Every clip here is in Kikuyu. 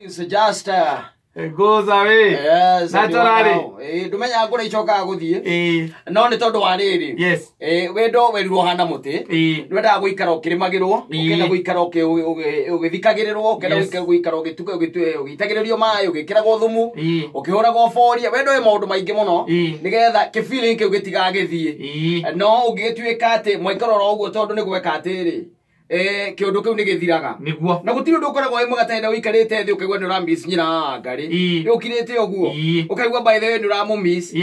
It's just Goes away. Yes, Naturally. Ndumenyaga kũrĩa icokaga gũthiĩ. Eh. No nĩ tondũ wa rĩrĩ. Yes. Wendo werirwo hana mũtĩ. Nĩwendaga gũikara ũkĩrĩmagĩrwo, ũkenda gũikara ũgĩthikagĩrĩrwo, ũkenda gũikara ũgĩitagĩrĩrio maĩ, ũgĩkĩragwo thumu, ũkĩhũragwo boria. Wendo wĩ maũndũ maingĩ mũno nĩgetha kĩfeeling kĩu gĩtigagĩthiĩ. No ũngĩgĩtuĩka atĩ mwaikara oro ũguo tondũ nĩ gweka atĩrĩ, kĩũndũ kĩu nĩ gĩthiraga. Niguo. Na gũtirĩ ũndũ ũkoragwo wĩ mwega ta hĩndĩ ũikarĩte thĩ ũkaigua nĩ ũramiss nyina wa Ngarĩ. Ũkirĩte ũguo. Ũkaigua by the way nĩ ũramũmiss.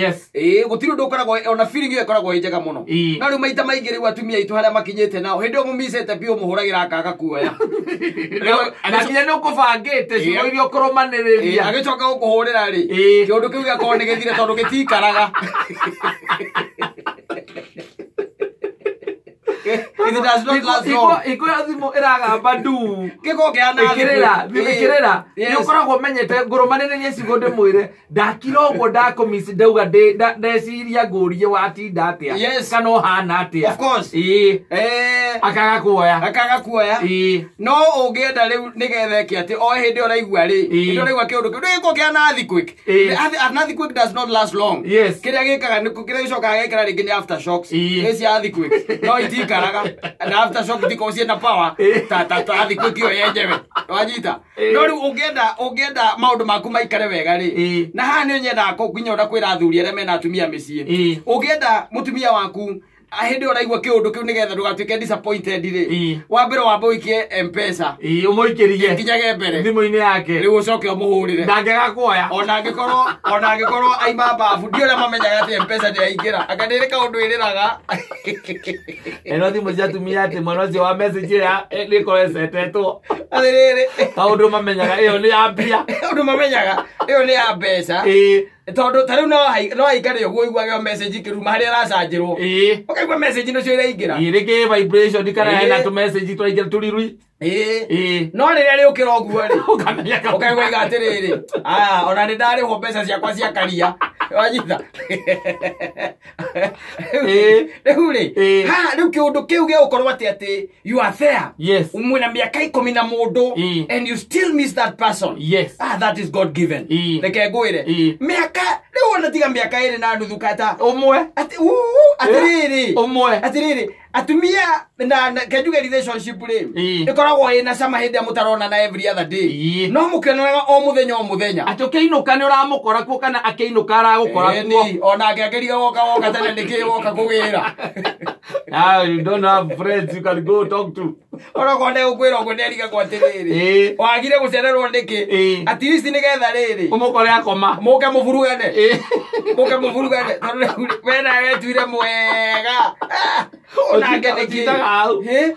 Gũtirĩ ũndũ ũkoragwo ona feeling ĩyo ĩkoragwo ĩ njega mũno. No rĩu maita maingĩ rĩu atumia aitũ harĩa makinyĩte nao hĩndĩ ĩyo mũmicĩte biũ mũhũragĩra akaga kuoya. Na nginya nĩ ũkũbangĩte ciugo iria ũkũrũmanĩrĩria. Agĩcoka gũkũhũrĩra rĩ, kĩũndũ kĩu gĩakorwo nĩ gĩthire tondũ gĩtikaraga. It does not last long. Iko ya thimũ ĩragamba ndu. Gĩkorwo kĩhana Ĩkĩrĩra, ĩkĩrĩra. Yes. Nĩ ũkoragwo ũmenyete ngũrũmanĩrĩrie ciugo ndĩmwĩre ndakira ũguo ndakũmici ndauga ndeciria ngũrie watinda atĩa kana ũhana atĩa. Of course. Akaga kuoya. Akaga kuoya. No ũngĩenda rĩu nĩgetha ĩke atĩ o hĩndĩ ũraigua rĩ, hĩndĩ ũraigua kĩũndũ kĩu ndũgĩkorwo kĩhana earthquake. An earthquake does not last long. Kĩrĩa gĩkaga nĩ kĩrĩa gĩcokaga gĩkĩra rĩngĩ nĩ aftershocks. Nĩ cia earthquake. No itikaraga. Na aftershock itikoragwo ciĩna power ta earthquake ĩyo yenyewe. Wanyita? No rĩu ũngĩenda maũndũ maku maikare wega rĩ, na haha nĩ nyendaga nginya ona kwĩra athuri arĩa mena atumia mĩciĩ. Ũngĩenda mũtumia waku hĩndĩ ĩyo ũraigua kĩũndũ kĩu nĩgetha ndũgatuĩke disappointed rĩ, wa mbere wambe ũikie M-Pesa. Ũmũikĩrie. Nginyage mbere. Thimũ-inĩ yake. Rĩu ũcoke ũmũhũrĩre. Ndangĩaga kuoya. Ona angĩkorwo aima babu ndi ũrĩa mamenyaga atĩ M-Pesa ndĩraingĩra. Anga nĩ ĩrĩ kaũndũ ĩrĩraga. Ĩno thimũ cia atumia atĩ mwena ũcio wa message ĩrĩa nĩ ĩkorwo ĩcetetwo. Atĩrĩrĩ. Kaũndũ mamenyaga ĩyo nĩ ya mbia. Ũndũ mamenyaga ĩyo nĩ ya mbeca. Tondũ ta rĩu no aikare ũguo ũiguage o message ikĩruma harĩa ĩracanjĩrwo. Ũkaigua message nĩcio iraingĩra. Rĩngĩ vibration kana hena tũ message tũraingĩra tũrirui. No rĩrĩa rĩũkĩra ũguo rĩ, Ũkamenya ũkaigua iga atĩrĩrĩ, aya ona nĩ ndarĩhwo mbeca ciakwa cia karia. Wanyita? Rĩu rĩ, ha rĩu kĩũndũ kĩu gĩa gũkorwo atĩ you are there. Mwĩna mĩaka 10 na mũndũ and you still miss that person. Ah, that is God given. Reke ngwĩre. Mĩaka rĩu ona tiga mĩaka 2.5 kata. Ũmwe. Atĩ atĩrĩrĩ. Ũmwe. Atĩrĩrĩ, atumia na kenjuge relationship rĩ, ĩkoragwo ĩna cama hĩndĩ ĩrĩa mũtaronana every other day. No mũkĩonanaga o mũthenya o mũthenya. Atĩ ũkĩinũka nĩ ũramũkora kuo kana akĩinũka aragũkora kuo. Ĩni, ona angĩakĩriga woka tene nĩkĩ woka kũgĩra. Ah, you don't have friends you can go talk to. Onokorwo ndegũkwĩra ũguo nĩarigagwo atĩrĩrĩ. Wagire gũcererwo nĩkĩ? At least nĩgetha rĩrĩ. Ũmũkore akoma. Mũke mũburugane. Mũke mũburugane tondũ rĩu we nawe wetuire mwega. Ah, onake nĩkĩ? Ũtindaga hau. Ĩ?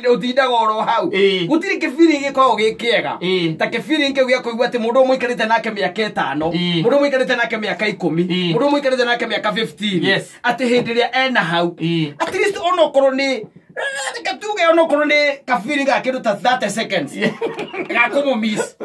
Ũtindaga oro hau. Gũtirĩ kĩbiri gĩkoragwo gĩ kĩega ta kĩbiri kĩu gĩa kũigua atĩ mũndũ ũyũ mũikarĩte nake mĩaka 5, mũndũ ũyũ mũikarĩte nake mĩaka 10, mũndũ ũyũ mũikarĩte nake mĩaka 15, atĩ hĩndĩ ĩrĩa ena hau, at least onokorwo nĩ reke tuge onokorwo nĩ kabiri ga kĩndũ ta 30 seconds ga kũmũmiss.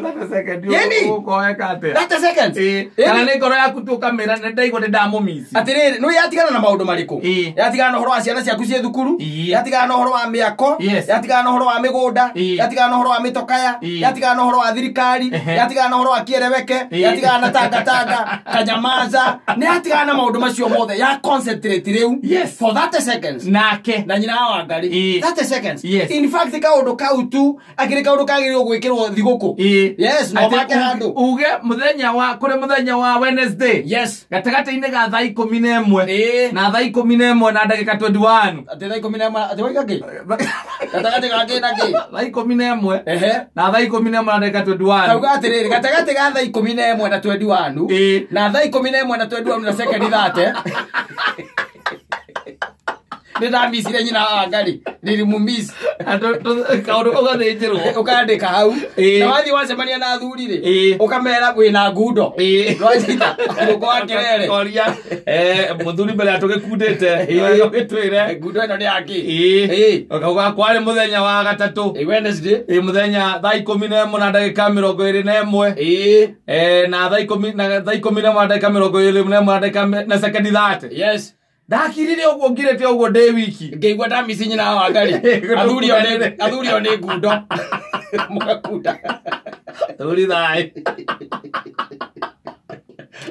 Yeni. Ũkoeka atĩa? 30 seconds. Kana nĩ ngoro yaku tu ũkamĩra nĩ ndaigua nĩ ndamũmici. Atĩrĩrĩ, nĩ yatigana na maũndũ marĩkũ? Yatigana na ũhoro wa ciana ciaku ciĩ thukuru, yatigana na ũhoro wa mĩako, yatigana na ũhoro wa mĩgũnda, yatigana na ũhoro wa mĩtokaya, yatigana na ũhoro wa thirikari, yatigana na ũhoro wa kĩereweke, yatigana na tangatanga kanyamaza, nĩ yatigana na maũndũ macio mothe, ya concentrate rĩu for 30 seconds Nake. Na nyina wa Ngarĩ. 30 seconds. In fact, kaũndũ kau tu akĩrĩ kaũndũ kagĩrĩirwo gwĩkĩrwo thigũkũ. Yes, no Atĩ make handũ. Uge mũthenya wa kũrĩ mũthenya wa Wednesday. Gatagatĩ-inĩ ga thaa 11 na thaa 11 na ndagĩka 21. Atĩ thaa 11 atĩ waiga kĩ? Gatagatĩ ga kĩ na kĩ? Thaa 11 na thaa 11 na ndagĩka 21. Kauga atĩrĩrĩ, gatagatĩ ga thaa 11 na 21 na thaa 11 na 21 na sekondi 30 nĩ ndamicire nyina wa Ngarĩ, nĩrimũmiss. Kaũndũ kau gathĩnjĩrwo. Ũkandĩka hau. Na wathiĩ wacemania na athuri rĩ, ũkamera wĩna ngundo. Nwanyita ngũkũ wa kĩrere. Koria mũthuri mbere ya tũgĩkundĩte ũgĩtwĩre. Ngundo ĩno nĩ yakĩ? Ũkauga kwarĩ mũthenya wa gatatũ. Wednesday. Mũthenya thaa 11 na ndagĩka 21. Na thaa 10 na thaa 11 na ndagĩka 21 na ndagĩka na sekondi 30. Ndakirire ũguo ngirĩte ũguo ndĩ wiki. Ngĩigua ndamici nyina wa Ngarĩ. Athuri o nĩ ngundo. Mũgakunda. Thuri thayũ.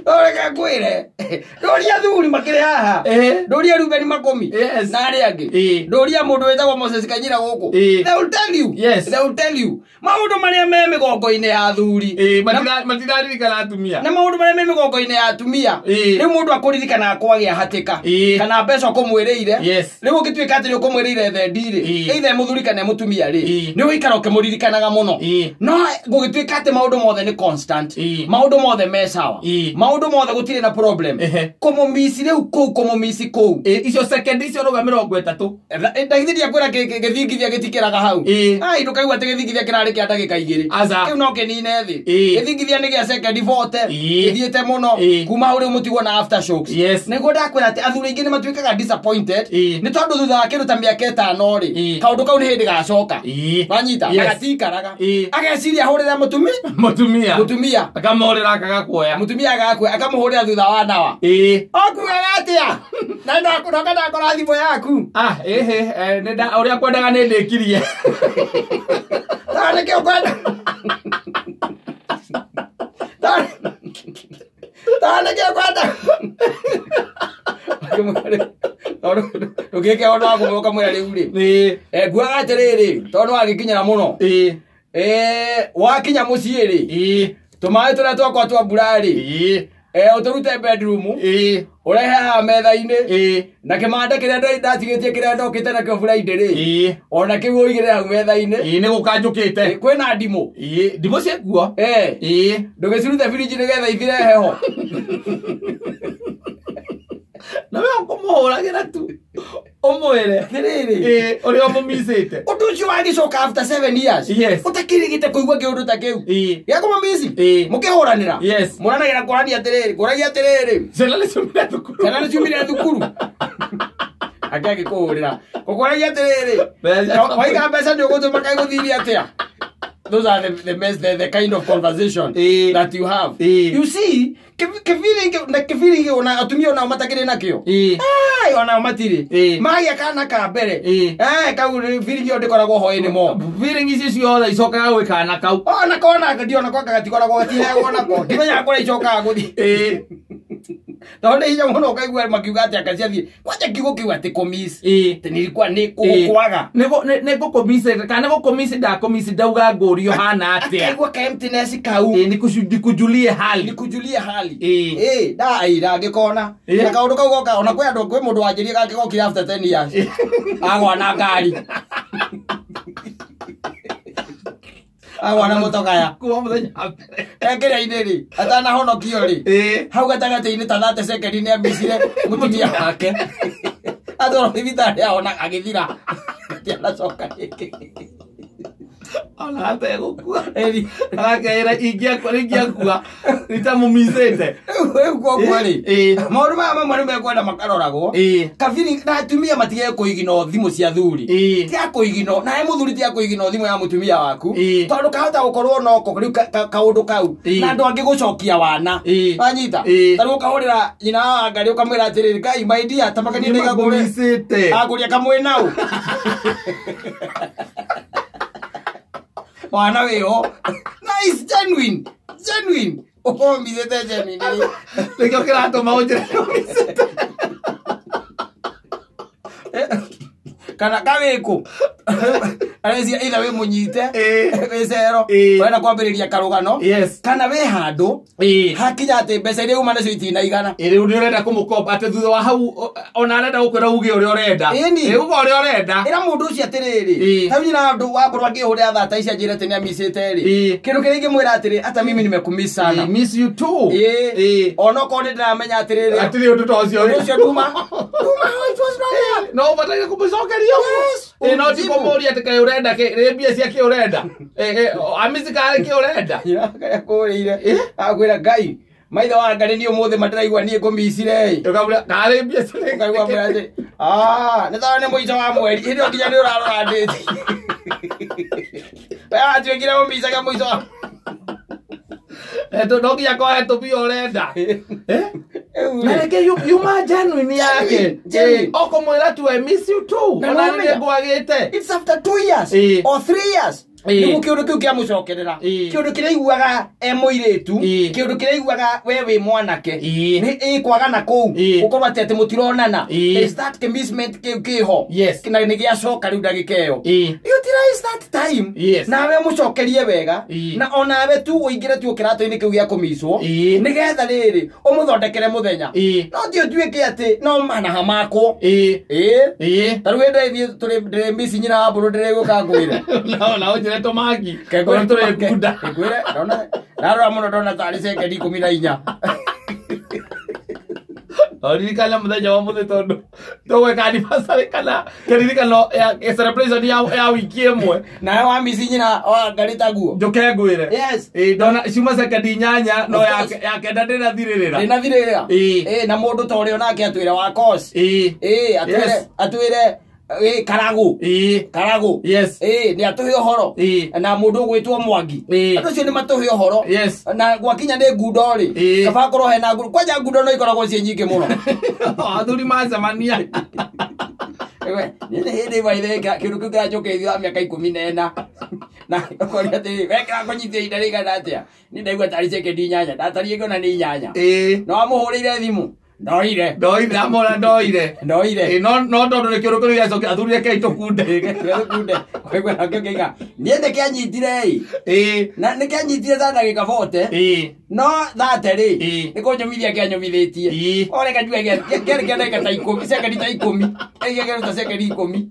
Reke ngwĩre. Ndũria thuri makĩrĩ haha. Ndũria Ruben Makũmi. Yes. Na arĩa angĩ. Ndũria mũndũ wĩtagwo Moses Kanyira gũkũ. They will tell you. Yes. They will tell you. Maũndũ marĩa me mĩgongo-inĩ ya athuri. Matiraririkana atumia. Na maũndũ marĩa me mĩgongo-inĩ ya atumia. Rĩu mũndũ akũririkanaga kwagĩa hatĩka. Kana mbeca ũkũmwĩrĩire. Yes. Rĩu ũngĩtuĩka atĩ nĩ ũkũmwĩrĩire thendi rĩ. Either mũthuri kana mũtumia rĩ. Nĩ ũgũikara ũkĩmũririkanaga mũno. No gũgĩtuĩka atĩ maũndũ mothe nĩ constant. Maũndũ mothe me sawa. Maũndũ mothe gũtirĩ na problem. Kũmũmici rĩu kũu kũmũmici kũu. Icio second icio rũga 30. Ndagithĩria kwĩra gĩthingithia gĩtikĩraga hau. Ai ndũkaigua atĩ gĩthingithia kĩrarĩ kĩa ndagĩka 2. Kĩu no kĩnine thĩ. Gĩthingithia nĩ gĩa second 40. Gĩthiĩte mũno. Kuma hau rĩu mũtigwo na aftershocks. Yes. Nĩguo ndakwĩra atĩ athuri aingĩ nĩ matuĩkaga disappointed. Nĩ tondũ thutha wa kĩndũ ta mĩaka 5 rĩ, kaũndũ kau nĩ hĩndĩ gacoka. Wanyita? Yes. Na gatikaraga. Ageciria ahũrĩre mũtumia. Mũtumia. Mũtumia. Akamũhũrĩra akagakuoya. Mũtumia agakua akamũhũrĩra thutha wa ndawa. Okugaga atĩa? Na ndoka ndakora thimũ yaku. Ah, ũrĩa kwendaga nĩ ndĩkirie. Ta nĩkĩo ũkwenda. Ta nĩkĩo ũkwenda. Ndũgĩke ũndũ wa kũmũka mwĩra rĩu rĩ. Nguaga atĩrĩrĩ, tondũ wagĩkinyĩra mũno. Wakinya mũciĩ rĩ. Tũmaĩ tũrĩa twakwa twa mbura rĩ. Ũtũrute bedroom. Ũrehe haha metha-inĩ. Na kĩmanda kĩrĩa ndatigĩtie kĩrĩa ndokĩte nakĩo Friday rĩ. Ona kĩu ũigĩrĩre hau metha-inĩ. Nĩ gũka njũkĩte. Kwĩna ndimũ. Ndimũ ciĩkuo. Ndũgĩcirute firiji nĩgetha ithire heho. Na we ũkũmũhũragĩra tu. Ũmwĩre. Atĩrĩrĩ. Ũrĩa ũmũmicĩte. Ũndũ ũcio wagĩcoka after 7 years. Yes. Ũtakĩrĩgĩte kũigua kĩũndũ ta kĩu. Gĩa kũmũmici. Mũkĩhũranĩra. Yes. Mũranagĩra kũrania atĩrĩrĩ, kũragia atĩrĩrĩ. Ciana nĩ ciumire thukuru. Ciana nĩ ciumire thukuru. Ake agĩkũhũrĩra. Gũkũragia atĩrĩrĩ. Waiga mbeca nĩ ũgũtũma kaĩ gũthirie atĩa? Those are the kind of conversation that you have. You see, kĩbiri ona atumia onao matakĩrĩ nakĩo. Ai onao matirĩ. Magĩa kana ka mbere. Kau feeling ĩyo ndĩkoragwo ho anymore. Feeling icio ciothe icokaga gwĩ kana kau. Ona kona ndiona kwa gatikoragwo gatiheagwo nako. Ndimenyaga kũrĩa icokaga gũthiĩ. Tondũ nĩ hinya mũno ũkaigua makiuga atĩ anga ciathiĩ. Kwanja kiugo kĩu atĩ kũmiss. Atĩ nilikuwa nĩ gũkwaga. Nĩ ngũkũmiss kana nĩ gũkũmiss ndakũmiss ndauga ngũrio hana atĩa. Akaigua ka emptiness kau. Nikujulie hali. Nikujulie hali. Ndangĩkona. Na kaũndũ kau goka ona kwĩ andũ kwĩ mũndũ wanjĩrie gangĩgokire after 10 years. Agwa na ngari. Agwa na mũtokaya. Kuma mũthenya wa mbere. Ekĩra-inĩ rĩ, atanahonokio rĩ. Hau gatagatĩ-inĩ ta 30 second nĩ ambicire mũtumia wake. Atwarwo thibitarĩ ahona agĩthira. Atianacoka rĩngĩ. Ona ategũkua. Arakeĩra ingĩakua itamũmicĩte. Rĩu koguo rĩ, maũndũ maya mamwe nĩ mekwenda makaroragwo. Kabiri na atumia matige kũigino thimũ cia thuri. Tiga kũigino, nawe mũthuri tiga kũigino thimũ ya mũtumia waku. Tondũ kahota gũkorwo noko rĩu kaũndũ kau. Na andũ angĩ gũcokia wana. Wanyita? Ta rĩu ũkahũrĩra nyina wa Ngarĩ ũkamwĩra atĩrĩrĩ, Ngai my dear, ta makanie ndĩgakũre. Nĩmangũmicĩte. Agũria kamwe nau. Wana wĩho. Na is genuine. Genuine. Ũkũmicĩte genuine. Nĩkĩo kĩratũma ũnjĩre ũmicĩte. Kana kawĩkũ. Arecia either wĩ mũnyite, wĩ cero, ũrenda kwambĩrĩria karũgano, kana wĩ handũ, hakinya atĩ mbeca iria uma nacio itinaigana. Rĩu nĩ ũrenda kũmũkomba atĩ thutha wa hau ona arenda gũkwĩra uge ũrĩa ũrenda. Uga ũrĩa ũrenda. Ĩra mũndũ ũcio atĩrĩrĩ, ta nyina andũ wakorwo akĩhũrĩra thaa ta ici anjĩre atĩ nĩamicĩte rĩ. Kĩndũ kĩrĩa ingĩmwĩra atĩrĩ, hata mimi nimekumiss sana. Miss you too. Onokorwo nĩ ndĩramenya atĩrĩrĩ, Hatirĩ ũndũ ta ũcio. Ũndũ ũcio nduma. Nduma, it was not there. No ũbataire kũmũcokeria ũguo. No ti kũmũria atĩ kaĩ ũrenda kĩ, nĩ mbia cia kĩ ũrenda. Amici karĩ kĩ ũrenda. Karĩa kũrĩire. Akwĩra Ngai, maitho wa Ngai niĩ ũmũthĩ mandĩraigua niĩ ngũmicire. Ũkamwĩra, karĩ mbia cia kĩ Ũkaigua mwĩra atĩ, nĩ tondũ nĩ mũico wa mweri. Hĩndĩ ĩyo nginya nĩ ũrarora ndĩti. We watuĩkire ũmicaga mũico wa No nginya kwahe tũmbia ũrenda. Na rĩngĩ yuma genuine yake. Ũkũmwĩra tu I miss you too. Na Ona nĩwamenya. nĩ ngwagĩte. It's after 2 years or 3 years. Nĩguo kĩũndũ kĩu kĩamũcokerera. Kĩũndũ kĩrĩa aiguaga e mũirĩtu, kĩũndũ kĩrĩa aiguaga we wĩ mwanake, nĩ ĩkwaga na kũu gũkorwo atĩ atĩ mũtironana. Is that commitment kĩu kĩho? Yes. Na nĩ gĩacoka rĩu ndagĩka ĩyo. Utilize that time. Yes. Nawe ũmũcokerie wega. Na onawe tu ũingĩre tu kĩratũ-inĩ kĩu gĩa kũmicwo. Nĩgetha rĩrĩ ũmũthondekere mũthenya. No ti ũtuĩke atĩ no manaha makwo. Ta rĩu hĩndĩ ĩrĩa tũrĩ ndĩrĩ mici nyina wa mbũrũ ndĩrĩgũka ngwĩre. Na ũnjĩre tũmaki. Ũrĩa tũrĩ ngunda. Ngwĩre, ndona ndarora mũno ndona tarĩ cekendi 14. Ririkana mũthenya wa mũthĩ tondũ tũgwĩka anniversary kana kĩririkano ya celebration ya wiki ĩmwe. Nawe wa mici nyina wa ngarĩ taguo. Njũke ngwĩre. Yes. Ndona ciuma cekendi 8 no ya kenda ndĩnathirĩrĩra. Ndĩnathirĩrĩra. Na mũndũ ta ũrĩa onake atwĩre wa course. Atwĩre Karagũ. Karagũ. Yes. Nĩ atũhe ũhoro. Na mũndũ ũgwĩtwo Mwangi. Andũ acio nĩ matũhe ũhoro. Yes. Na gwakinya nĩ ngundo rĩ. Kaba korwo hena ngundo. Kwanja ngundo no ikoragwo ciĩ nyingĩ mũno. Athuri macemania. Nĩ hĩndĩ ĩmwe ithe kĩndũ kĩu kĩranjũkĩria mĩaka 14. Na ũkoria atĩrĩ, we kĩrakũnyitĩra ihinda rĩigana atĩa? Nĩ ndaigua tarĩ cekendi 8. Ndatariĩ ngĩona nĩ 8. No amũhũrĩire thimũ. Ndoire. Ndoire, amora ndoire. Ndoire. No tondũ nĩ kĩũndũ kĩu gĩacokia athuri rekei tũkunde. Tũkunde. Ũkaigua nakĩo kĩiga. Niĩ nĩ kĩanyitire ĩ. Na nĩ kĩanyitire ta ndagĩka 40. No 30 rĩ. Nĩ kũnyũmithia kĩanyũmithĩtie. O reke njuge kĩarĩ kĩa ndagĩka ta 10, cekendi ta 10. Kĩarĩ ta cekendi 10.